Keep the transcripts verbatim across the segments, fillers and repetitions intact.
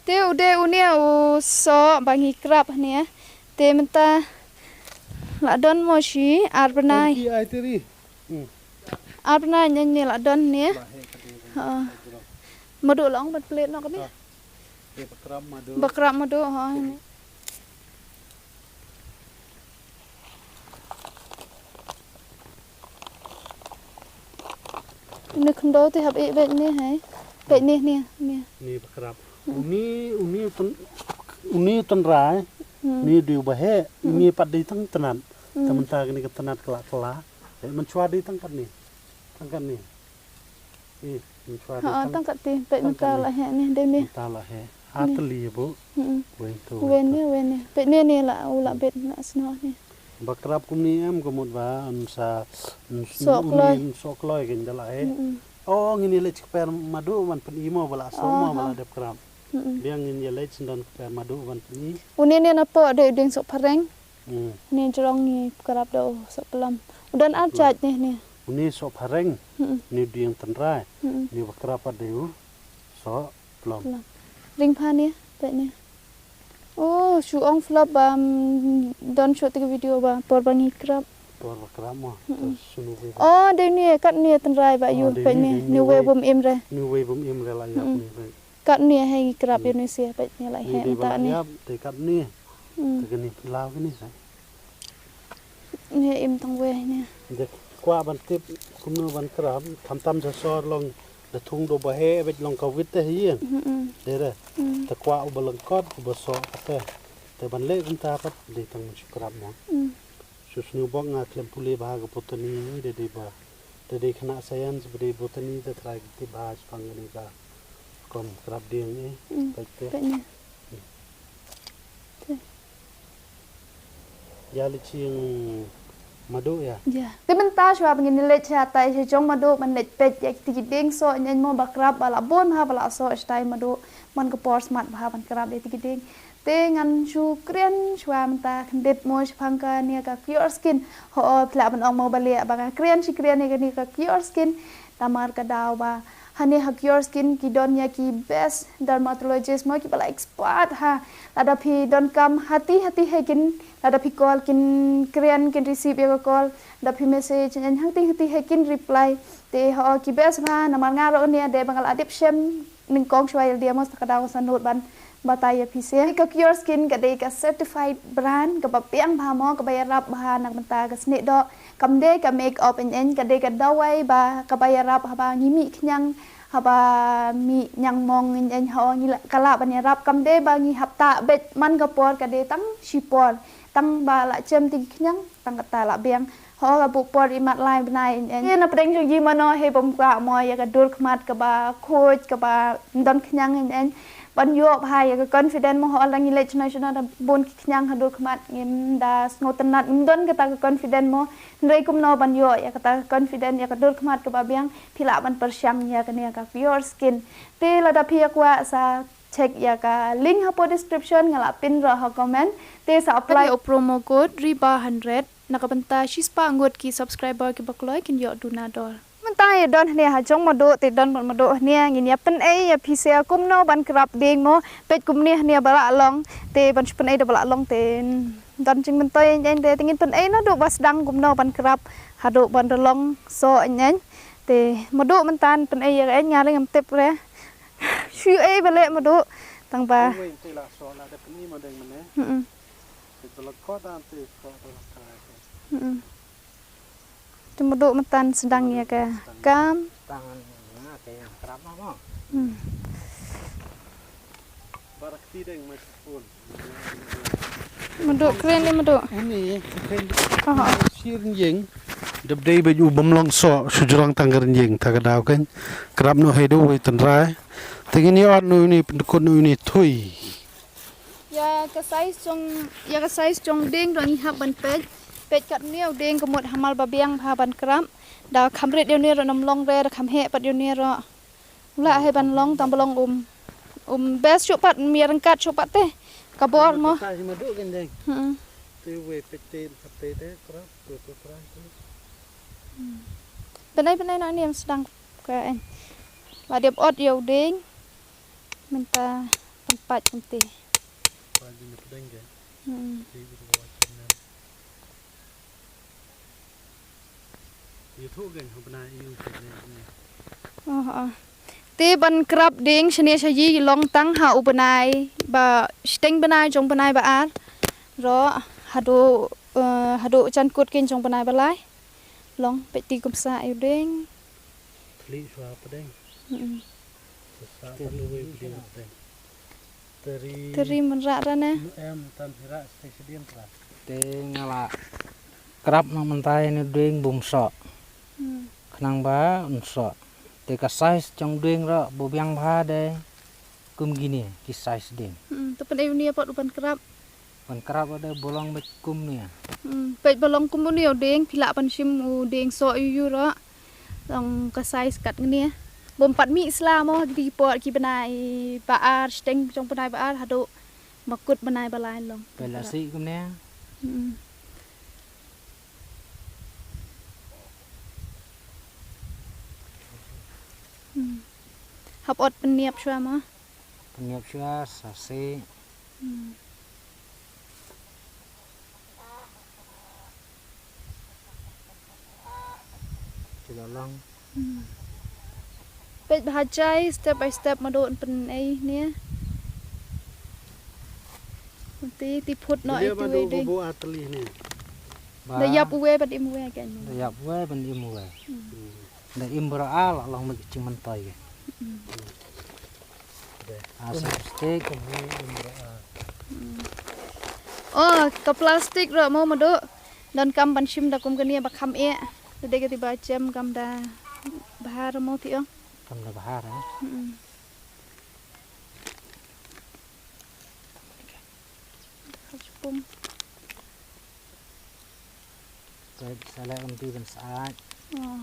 Te u dei une u soh ba ngi krap hangne. Te mynta la don mo shi ar bnai. Ki ai te ri. Hmm. Ar bnai ngi ne la don ne. Ba he ka dei. Ha. Madu long ban plet nok ne. Ha. Te ba krap madu. Ba krap madu ha. Ine khyndew te hap ïeh beit ne hai. Beit ne ne ne. Ni ba krap. Uni uni tyn uni tynrai. Hmm. Ni dei ba heh. Hmm. Ni pat dei tang tnat. Hmm. Te mynta kane ka tnat kala kala. Eh, mynshuwa dei tang katne. Tang katne. Eh, mynshuwa dei Ha tang tang kat ti peit tang mynta katne. La heh ne dei ne. Mynta la heh. Ha Ne. Tylli bu. Hmm. Wen tu. Wen ne wen ne. Peit ne ne la u la beit na snoh ne. Ba krap kumne em ka mut ba yn sa yn Soh kloi. Yn soh kloi kin da la heh. Hmm. Oh, ngin ïa leit kper madu ban pyn-i mo ba la soh mo ba la dep krap. Hmm. Biang ngin ïa leit sendon kper madu ban pyn-i. Une ne na po dei u dieng soh phareng. Hmm. Ne jrong ngi krap da u soh plum. U don ar jait ne ne. Une soh phareng. Hmm. Ne dieng tynrai. Hmm. Ne ba krap pat dei u soh plum. Plum. Ring pha ne peit ne. Oh, shu ong flop ba, mm, don shu te video ba por ba ngi krap. Por ba krap mo. Mm-mm. Te shu nu wei ba. Oh, dei ne kat ne tynrai ba yu peit ne. Ne wei bum im re. Ne wei bum im re la yu ne. Kat ne hei ngi krap ïa ne sia peit ne la heh mynta ne. Te kat ne. Hmm. Te kane pynlaw kane sa. Ne im tang wei ne. Dei kwah ban tip kumno ban krap, tam tam sa sor long da thung do ba heh beit long ka wit te hi. Hmm, hmm. Dei re. Hmm. Te kwah uba lyngkot uba soh kata. Te ban leh kumta pat dei tang mynshuwa krap mo. Hmm. Shu sniew bok nga khlem pule bha ka botany, da dei ba, da dei khynnah science ba dei botany te trai ki tip bha shaphang kane ka rukom krap dieng eh. Mm, peit te. Peit ne. Te. Ïa leit sha ïing Madu ïa. Ïa. Te mynta shuwa ba ngin leit shatai sha jong Madu ban leit peit ïa kiti ki dieng soh ïa mo ba krap ba la bun ha ba la soh shatai Madu. Man ka por smat bha ban krap ïa kiti ki dieng. Te ngan shu kren shuwa mynta khyndiat mo shaphang kane ka Cure Skin. Ho, phi lah ban ong mo balei ba nga kren shi kren ïa kane ka Cure Skin. Namar ka daw ba hane ha Cure Skin ki don ïa ki best dermatologist mo kiba la expert ha. Lada phi donkam hati hati hi kin, lada phi call kin kren kin receive ïa ka call, lada phi message hangti hangti hi kin reply. Te ho ki best bha namar nga ruh ne dei ba nga la dep shem nyngkong shuwa ïa lade mo, sa ka daw sa nud ban batai ïa phi seh. Ka Cure Skin ka dei ka certified brand kaba biang bha mo, kaba ïarap bha na ka bynta ka snieh doh. Kam dei ka make up ïeng ïeng, ka dei ka dawai ba kaba ïarap haba ngi mih khñiang, haba mih ñiangmong ïeng ïeng, ho ngi la, ka lah ban ïarap. Kam dei ba ngi hap tah beit man ka por, ka dei tang shi por. Tang ba la jem te ki khñiang tang kata la biang. Ho ka buh por imat lai bnai ïeng ïeng. Ïa na pdeng jong ngi mano hi bym kwah mo ïa ka dur khmat kaba khuid kaba don khñiang ïeng ïeng. Ban ïoh bha ïa ka confident mo, ho la ngi leit shano shano da bun ki khñiang ha dur khmat ngim da sngewtynnat, ngim don kata ka confident mo. Hynrei kumno ban ïoh ïa kata ka confident ïa ka dur khmat kaba biang, phi lah ban pyrshang ïa kane ka Cure Skin. Te lada phi ïa kwah sa check ïa ka link hapoh description, nga la pin ruh ha comment. Te sa apply ïa u promo code Riba hundred. Na ka bynta shispah ngut ki subscriber kiba kloi kin ïoh duna dor. Mynta ïa don hane ha jong Madu te don Madu hane, ngin ïa pynei ïa phi seh kumno ban krap dieng mo, peit kumne hane ba la long, te ban shu pynei da ba la long te don jingmyntoi ïeng ïeng te, te ngin pynei naduh ba sdang kumno ban krap haduh ban da long soh ïeng ïeng. Te Madu mynta pynei ïa ka ïeng nga ring ngam tip re. Shu ei ba leh Madu tang ba. Wei te la soh la da pynei ma deng mane. Mm-mm. Te ba la kot dan te ko ba la kai. Mm-mm. Te Madu mynta sdang ïa ka kam. Tangan na te krap ma mo. Hmm. Barak ti deng microphone. Madu kren ni Madu. Uni kren. Aha. Shi rynïeng. Dep dei ba ju bym long soh shu jrong tang ka rynïeng ta ka daw kan. Krap noh hi da wei tynrai. Te ngin ïoh noh uni pyndkut noh uni thui. Ïa ka size jong, ïa ka size jong dieng ruh ngi hap ban peit. Peit katne u dieng ka mut ha mal ba biang bha ban krap. Da kham rit ïa une ruh nam long re, da kham heh pat ïa une ruh. U lah hi ban long tang ba long um. Um best shuh pat, um ïa ryngkat shuh pat te. Ka bor mo. Ka ta hi ma duh kan deng. Hmm. Te wei peit te, peit te, te, krap, tu, tu, krap, tu. Hmm. Pynai, pynai na ni em sdang ka en. La dep ot ïa u dieng. Mynta. Pat kumte. Pat jin pdeng ke. Hmm. Te yu ko wa chen na. Yu thu gen ho bna yu ke ne. Oh, oh. Te ban krap dieng shane shayi long tang ha u bnai ba shiteng bnai jong bnai ba ar. Ro hadu, eh, hadu jan kut ken jong bnai ba lai. Long peti kumsa yu dieng. Thli shwa pdeng. Hmm. Sa sa pdeng. Teri. Teri mynra ra ne. Em tan pira station tra. Te nga la krap nang mynta ïa u dieng bym soh. Hmm. Khnang ba un soh. Te ka size jong dieng ro ba biang bha de kum kine ki size dieng. Hmm, to pynei uni pat u ban krap. Ban krap de ba long bad kum ne. Hmm, peit ba long kum uni u dieng phi lah ban shim u dieng soh ïu ïu ro. Long ka size kat ngene. Bym pat mih sla mo ha kiti ki por ki bnai ba ar shiteng jong bnai ba ar haduh ba kut bnai ba lai long. Peit la sih kumne. Hmm. Hmm. Hap ot pynïap shwa mo. Pynïap shwa sa sih. Hmm. Shu la long. Hmm. Peit bha jai step by step madu pynei ne. Ti ti phut no. Beliau itu madu ding. Bubu ateli ne. Da ïap uwe bad im uwe kan. Da ïap uwe bad im uwe. Hmm. Da im bra al long me jingmyntoi ke. Hmm. Ah, sa plastik. Hmm. Oh, ka plastik ro mo madu. Donkam ban shim da kum kane ba kham eh. Da dei kati ba jem kam da bha ro mo ti ong. Kam da bha ro. Hmm. Pum. Sa leh kumti ban syaid. Oh.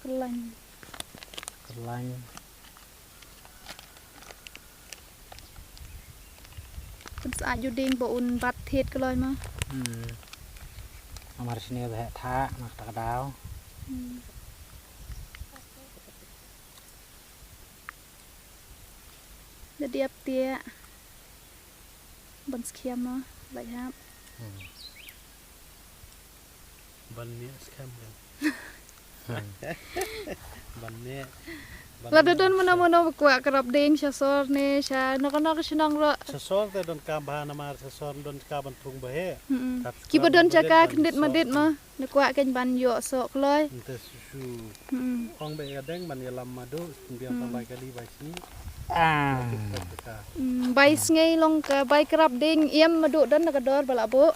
Kyllain. Kyllain. Ban syaid u dieng ba un bat thied kloi ma. Hmm. Namar shane ba heh thah na kata ka daw. Hmm. Da diap tiak. Ban skhem mo, lait hap. Hmm. Ban ne skhem mo. Hmm. Ban ne. Lada don mano mano ba kwah krap dieng sha sor ne sha no no ka shnong ro. Sha sor te donkam bha namar sha sor donkam ban thung ba heh. Hmm. Ki ba don jaka kyndit myndit mo. Ne kwah kein ban ïoh soh kloi. Nte shu. Hmm. Ong ba ïa deng ban ïalam madu, pynbiang tang bai kali bai sngi. Ah. Hmm, bai sngi long ka bai krap dieng ïam madu don na ka dor ba la buh.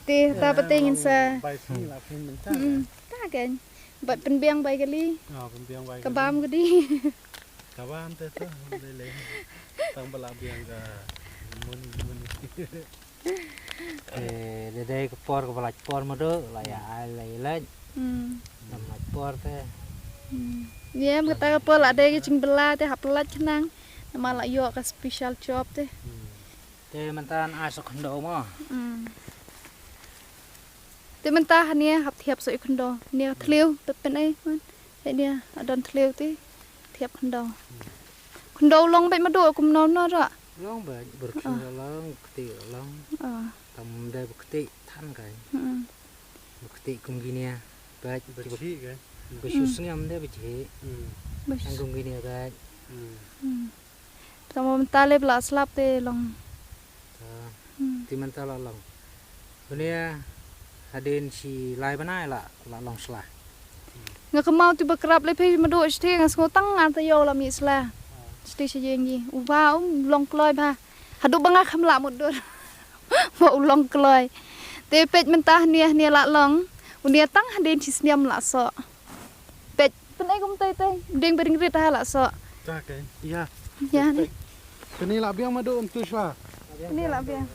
Te ta pateng in sa. Bai sngi la phin mynta. Hmm. Ta kein. Ba pynbiang bai kali. Ah, pynbiang bai kali. Ka bam kadi. Ka bam te to, lei lei. Tang ba la biang ka mun mun. Eh, da dei ka por kaba lait por madu, la ïa ai la ïa lait. Hmm. Dang lait por te. Hmm. Ïa, kata ka por la dei ka jingbylla te hap lait khnang. Namar la ïoh ka special job te. Hmm. Te mynta ai sa khyndew mo. Hmm. Te mynta hane hap thiap sa khyndew. Ne thliew, te pynei man. Hei nia, adon thliew te thiap khyndew. Khyndew long bad madu kumno no ra. Long bad, byrkhing long, kti long. Ah. Tam dei ba kti than kai. Hmm. Ba kti kum kine bad. Ba shi kai. Ba shu sngem dei ba shi. Hmm. Ba shu. Ang kum kine bad. Hmm. Hmm. Tang mynta lep la slap te long. Hmm. Te mynta la long. Une hadien shi lai bnai la, la long sla. Nga kynmaw te ba krap lep phi madu shatei nga sngew tang nga te ïoh la mih sla. Shatei sha ïing i. U ba um long kloi ba. Haduh ba nga kham lah mutdur. Ba u long kloi. Te peit mynta hane hane la long. Une tang hadien shi snem la soh. Peit, pynei kumtai tai. Dieng ba ring rit ha la soh. Ta ke. Ïa. Ïa ne. Pynei la biang madu um tu sla. Pynei la biang.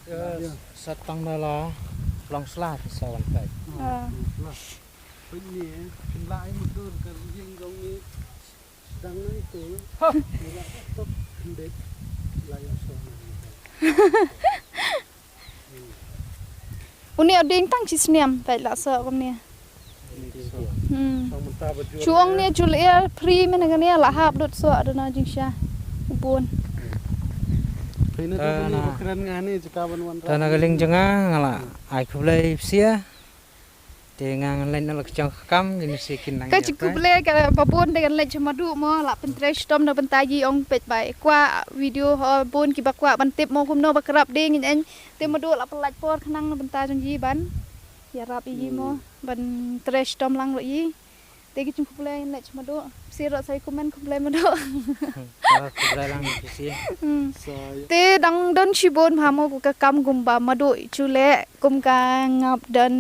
Sa tang na la long sla sa wan peit. Ah. Pynei, pynlai mutdur ka ring jong ni. Dang nang tu. Ni la top. Pynbeit la ïa soh. Une u dieng tang shi snem, peit la soh kumne. Hmm. Shu ong ne jul ïa free mene kane la hap dot soh dona jingsha. U bun. Ta na, ta na ka liang jong nga nga la ai khublei psiah. Te nga ngan leit na la ka jong ka kam, kine shi kin nang. Ka jingkhublei kaba bun te kan leit sha Madu mo, la pyntrei shitom na bynta ïa i ong peit ba i kwah video ho bun kiba kwah ban tip mo kumno ba krap dieng ïa. Te Madu la pynlait por khnang na bynta jong i ban ïarap ïa i mo, ban trei shitom lang ruh ïa i. Te ki jingkhublei ngan leit sha Madu. Psiah ruh sa ïa comment khublei Madu. Ah, khublei lang psiah. Hmm. Te dang don shibun bha mo ka kam kumba Madu i ju leh kum ka ngap don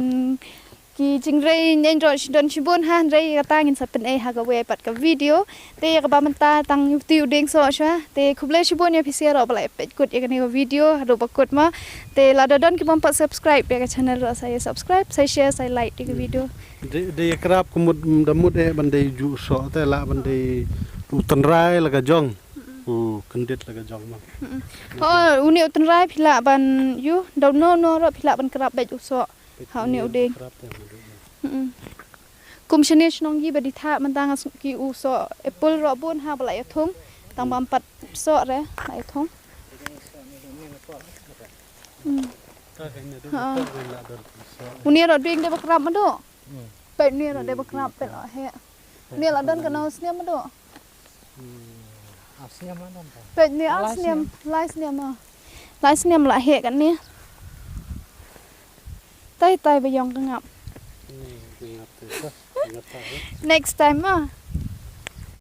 ki jingrei ngan ruh shi don shibun ha, hynrei kata ngin sa pynei ha kawei pat ka video. Te ïa kaba mynta tang ïa u dieng soh shuwa. Te khublei shibun ïa phi sha ruh ba la peit kut ïa kane ka video haduh ba kut mo. Te lada don ki bym pat subscribe ïa ka channel ruh sa ïa subscribe, sa share, sa like ïa ka video. Dei, dei ïa krap ka mut, mm, da mut eh ban dei ju soh te la ban dei u tynrai la ka jong. U kyndit la ka jong ma. Mm-mm. Oh, une u tynrai phi lah ban ïoh, da uno uno ruh phi lah ban krap beit u soh. Ha une u dieng. Krap te ma dei. Mm-mm. Kum shane shnong ki ba dei thah mynta nga sngew ki u soh apple ruh bun ha ba la ïa thung. Tang bym pat soh re la ïa thung. Hmm. Ha. Une ruh dieng dei ba krap Madu. Hmm. Peit une ruh dei ba krap peit la heh. Une la don katno snem Madu. Hmm. Ar snem la don ta. Peit une ar snem, lai snem ma. Lai snem la heh kane. Tai tai ba ïong ka ngap. Hmm, ka ngap te. Ka ngap ta, eh. Next time ma.